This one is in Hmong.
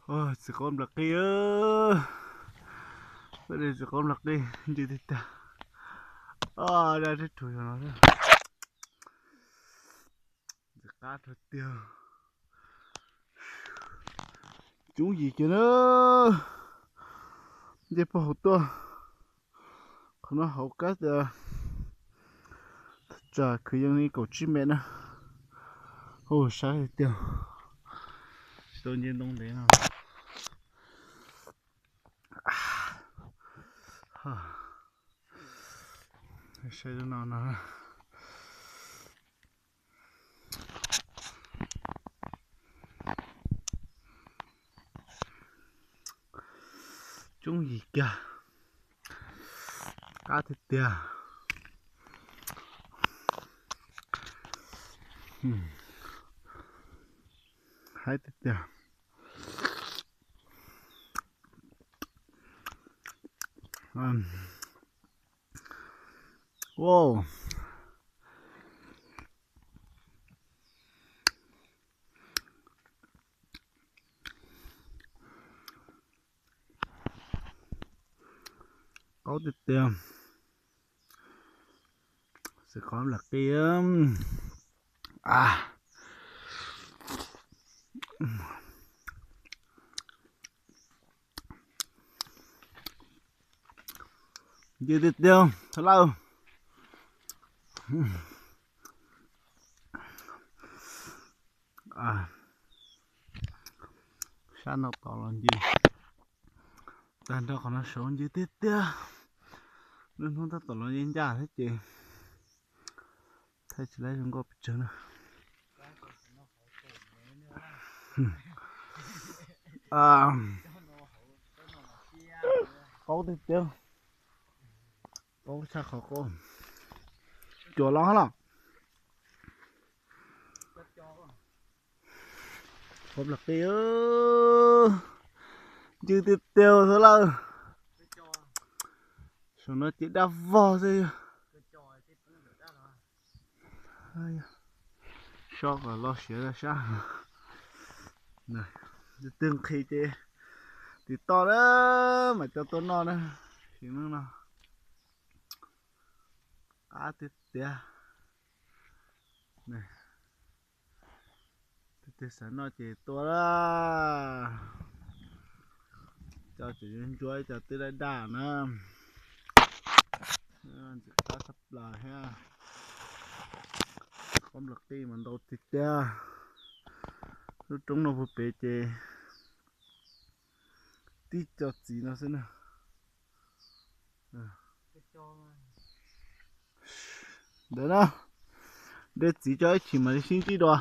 Txiv qaub nplas qij, txiv qaub nplas qij ncw tiag tiag. Dab teb rug yog no, ntxim qab rau tiag. Coob yim kiag na, nce puag hauv tuaj. Qhov no hauv kab tias thaj tsam kwv yees li kaum tsib mev na. Hu sab tiag tiag, tsis tau nce ntoo ntev no. Saib no no. Coob yim kiag, qab tiag tiag. Haib tiag tiag. Wow. Qaub tiag tiag. Txiv qaub nplas qij. Ncw tiag tiag thaum lawm. Sab no tom los ncw, tag nrho qhov no saud ncw tiag tiag. Lub hnub tab tom los yeej ncaj thiab ces thaij tsis laib zoo nkauj pes tsawg na. Qaub tiag tiag, qaub tshaj qhov qaub. Cuam los los. Qaub nplas qij, ncw tiag tiag thaum lawm. Saum no ces daj vog xwb. Sob kom lo siav sab. Twg nqhis ces tim toj na, mam coj tuaj noj na. Sim neej no qab tiag tiag. Tus twg xav noj ces tua lawm. Cov tseem ntsuab, cov twb daj daj na. Ntxim qab tshaj plaws thiab. Qaub nplas qij mas ntau tiag tiag. Lub roob no puag pem ces tib co txiv no xwb na. Ntawd na, de txiv tso ib chim mam li sib ntsib dua.